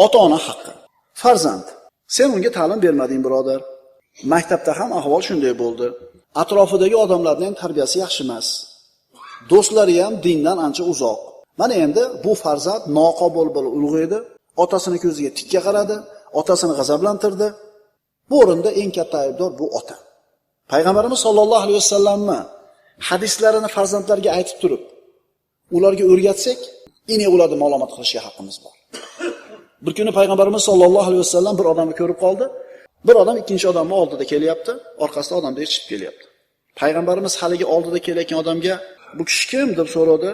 Ota-ona haqqi. Farzand, sen unga ta'lim bermading, birodar. Maktabda ham ahvol shunday bo'ldi. Atrofidagi odamlarning ham tarbiyasi yaxshi emas. Do'stlari ham dindan ancha uzoq. Mana endi bu farzand noqobil bo'lib ulg'aydi, otasini ko'ziga tikka qaradi, otasini g'azablantirdi. Bu o'rinda eng katta aybdor bu ota. Payg'ambarimiz sollallohu alayhi vasallamni hadislarini farzandlarga aytib turib, ularga o'rgatsak, ine ularni ma'lumot qilishga haqqimiz bor. Bir kuni Payg'ambarimiz sollallohu alayhi vasallam bir odamni ko'rib qoldi. Bir odam ikkinchi odamning oldida kelyapti, orqasida odamdek chiqib kelyapti. Payg'ambarimiz haligi oldida kelayotgan odamga, "Bu kishi kim?" deb so'radi.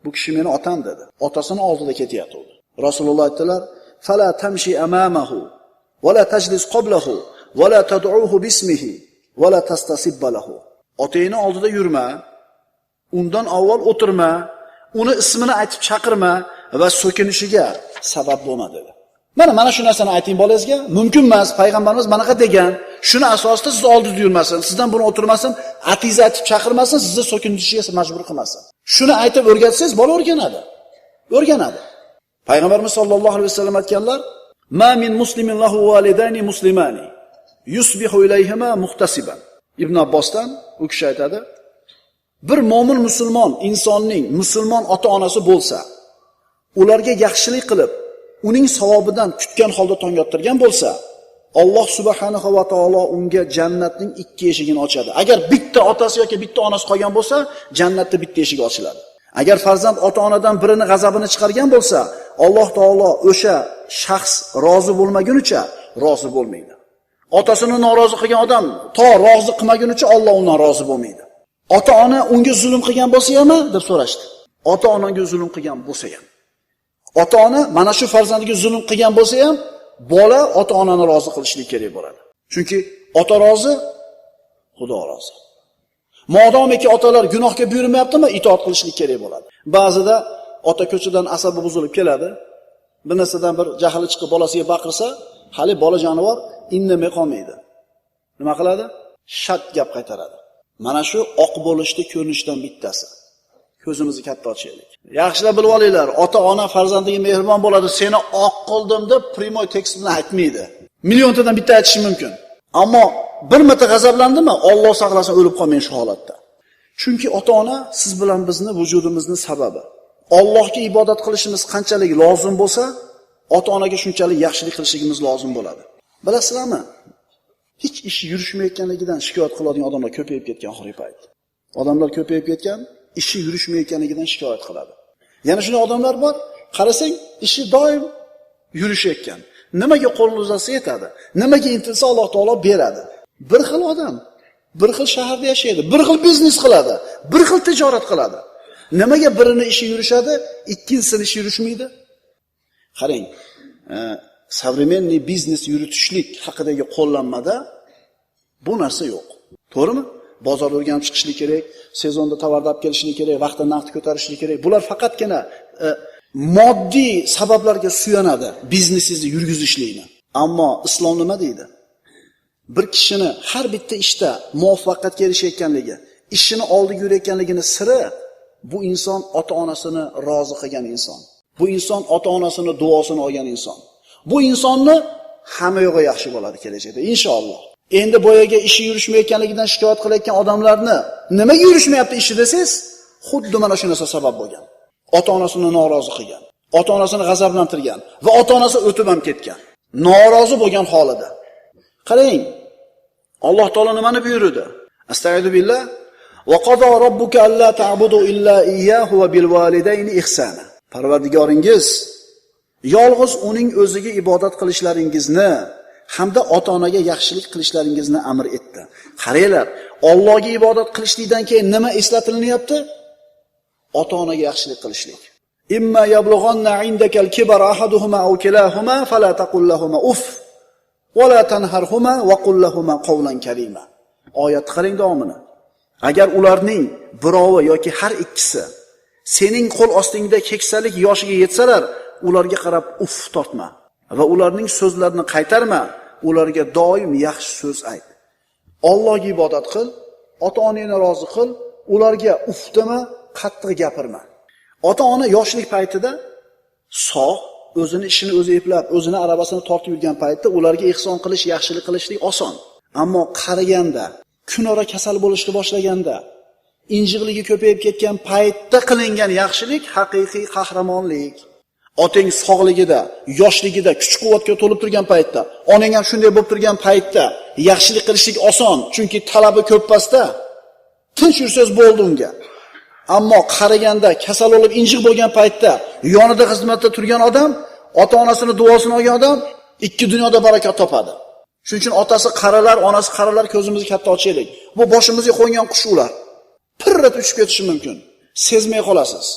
"Bu kishi meni otam" dedi. Otasini oldida ketyapti. Rasululloh aytdilar: "Fala tamshi amamahu va la tajlis qablahu va la tad'uhu bismihi va la tastasibba lahu." Otangni oldida yurma, undan avval o'tirma, uni ismini aytib chaqirma va so'kinishiga sabab bo'lma dedi. Mana shu narsani ayting bolangizga, mumkin emas, payg'ambarimiz manaqa degan, shuni asosida siz oldida yurmasin, sizdan buni o'tirmasin, atingizni aytib chaqirmasin, sizni so'kinishiga majbur qilmasin. Shuni aytib o'rgatsangiz bola o'rganadi. O'rganadi. Payg'ambarimiz sollallohu alayhi vasallam aytganlar: "Ma min muslimin lahu validani muslimani yusbihu ilayhima muhtasiban." Ibn Abbosdan u kishi aytadi: bir mo'min musulmon insonning musulmon ota-onasi bo'lsa, ularga yaxshilik qilib, uning savobidan kutgan holda tong ottirgan bo'lsa, Alloh subhanahu va taolo unga jannatning ikki eshigini ochadi. Agar bitta otasi yoki bitta onasi qolgan bo'lsa, jannatda bitta eshigi ochiladi. Agar farzand ota-onadan birini g'azabini chiqargan bo'lsa, Alloh taolo o'sha shaxs rozi bo'lmagunicha rozi bo'lmaydi. Otasini norozi qilgan odam to rozi qilmagunicha Alloh undan rozi bo'lmaydi. Ota-ona unga zulm qilgan bo'lsa hammi deb so'rashdi. Ota-onaga zulm qilgan bo'lsa ham. Ota-ona mana shu farzandiga zulm qilgan bo'lsa ham, bola ota-onani rozi qilishlik kerak bo'ladi. Chunki ota rozi, Xudo rozi. Modomiki otalar gunohga buyurmayaptimi, itoat qilishlik kerak bo'ladi. Ba'zida ota ko'chadan asabi buzilib keladi, bir narsadan bir jahli chiqib bolasiga baqirsa, hali bola jonivor indamay qolmaydi. Nima qiladi? Shat gap qaytaradi. Mana shu oq bo'lishni ko'rinishdan bittasi. Ko'zimizni katta ochaylik. Yaxshilab bilib olinglar, ota-ona farzandiga mehribon bo'ladi, seni oq qildim deb primoy tekst bilan aytmaydi. Milliontadan bitta aytishi mumkin. Ammo bir marta g'azablandimi, Alloh saqlasin o'lib qolmang shu holatda. Chunki ota-ona siz bilan bizni vujudimizni sababi. Allohga ibodat qilishimiz qanchalik lozim bo'lsa, ota-onaga shunchalik yaxshilik qilishimiz lozim bo'ladi. Bilasizlarmi? Hech ish yurishmayotganligidan shikoyat qiladigan odamlar ko'payib ketgan oxirgi payt. Odamlar ko'payib ketgan, ishi yurishmayotganligidan shikoyat qiladi. Yana shunday odamlar bor, qarasang, ishi doim yurishayotgan. Nimaga qo'lini uzatsa yetadi, nimaga intilsa Alloh taolo beradi. Bir xil odam, bir xil shaharda yashaydi, bir xil biznes qiladi, bir xil tijorat qiladi. Nimaga birini ishi yurishadi, ikkinchisini ishi yurishmaydi? Qarang, современный biznes yuritishlik haqidagi qo'llanmada bu narsa yo'q. To'g'rimi? Bozorda o'rganib chiqishlik kerak, sezonda tovarni olib kelishlik kerak, vaqtida narxni ko'tarishlik kerak. Bular faqatgina moddiy sabablarga suyanadi biznesingizni yurgizishlikni. Ammo islom nima deydi? Bir kishini har bitta ishda muvaffaqiyatga erishayotganligi, ishini oldiga yurayotganligini siri bu inson ota-onasini rozi qilgan inson. Bu inson ota-onasini duosini olgan inson. Bu insonni hamma yo'g'i yaxshi bo'ladi kelajakda inshaalloh. Endi boyaga ishi yurishmayotganligidan shikoyat qilayotgan odamlarni nimaga yurishmayapti ishi desangiz, xuddi mana shu narsa sabab bo'lgan. Ota-onasini norozi qilgan, ota-onasini g'azablantirgan va ota-onasi o'tib ham ketgan. Norozi bo'lgan holida. Qarang, Alloh taolo nimani buyurdi? Astagfiru billah. Va qada robbuka alla ta'budu illa iyyahu va bil validayni ihsana. Parvardigoringiz yolg'iz uning o'ziga ibodat qilishlaringizni hamda ota-onaga yaxshilik qilishlaringizni amr etdi. Qaranglar, Allohga ibodat qilishlikdan keyin nima eslatilyapti? Ota-onaga yaxshilik qilishlik. Imma yablughanna indakal kibara ahaduhuma aw kilahuma fala taqul lahuma uff va la tanharhuma va qul lahuma qawlan karima. Oyat qarang davomini. Agar ularning birovi yoki har ikkisi sening qo'l ostingda keksalik yoshiga yetsalar, ularga qarab uff tortma va ularning so'zlarini qaytarma, ularga doim yaxshi so'z ayt. Allohga ibodat qil, ota-onangni rozi qil, ularga uff dema, qattiq gapirma. Ota-ona yoshlik paytida sog', o'zini ishini o'zi eplab, o'zini arabasini tortib yurgan paytda ularga ihson qilish, yaxshilik qilishlik oson. Ammo qariganda, kunora kasal bo'lishni boshlaganda, injiqligi ko'payib ketgan paytda qilingan yaxshilik haqiqiy qahramonlik. Otang sog'ligida, yoshligida, kuch-quvvatga to'lib turgan paytda, onang ham shunday bo'lib turgan paytda yaxshilik qilishlik oson, chunki talabi ko'p pasda. Tinch yursangiz bo'ldi unga. Ammo qaraganda kasal bo'lib injiq bo'lgan paytda yonida xizmatda turgan odam, ota-onasini duosini olgan odam ikki dunyoda barakat topadi. Shuning uchun otasi qaralar, onasi qaralar, ko'zimizni katta ochaylik. Bu boshimizga qo'ngan qush ular. Pirrat uchib ketishi mumkin. Sezmay qolasiz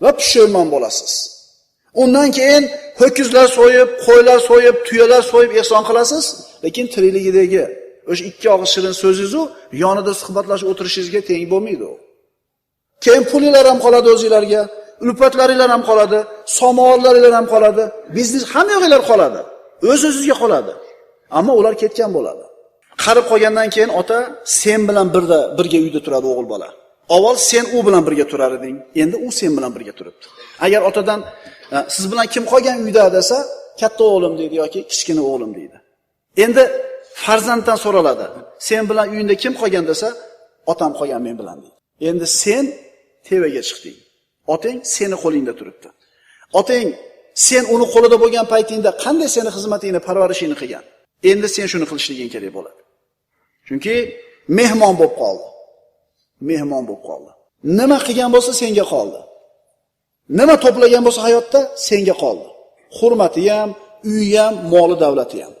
va pushaymon bo'lasiz. Undan keyin ho'kizlar so'yib, qo'ylar so'yib, tuyalar so'yib ehson qilasiz, lekin tirikligidagi o'sha ikki og'iz shirin so'zingiz u yonida suhbatlashib o'tirishingizga teng bo'lmaydi u. Keyin pulinglar ham qoladi o'zingizlarga, ulfatlaringlar ham qoladi, somonlaringlar ham qoladi, biznes hamma yo'qinglar qoladi. O'z-o'zingizga qoladi. Ammo ular ketgan bo'ladi. Qarib qolgandan keyin ota sen bilan birga uyda turadi o'g'il bola. Avval sen u bilan birga turar eding, endi u sen bilan birga turibdi. Agar otadan siz bilan kim qolgan uyda desa, katta o'g'lim deydi yoki kichkina o'g'lim deydi. Endi farzanddan so'raladi. Sen bilan uyingda kim qolgan desa, otam qolgan men bilan deydi. Endi sen tevaga chiqding. Otang seni qo'lingda turibdi. Otang sen uni qo'lida bo'lgan paytingda qanday seni xizmatingni, parvarishingni qilgan? Endi sen shuni qilishliging kerak bo'ladi. Chunki mehmon bo'lib qoldi. Mehmon bo'lib qoldi. Nima qilgan bo'lsa senga qoldi. Nima to'plagan bo'lsa hayotda senga qoldi. Hurmati ham, uyi ham, moli davlati ham.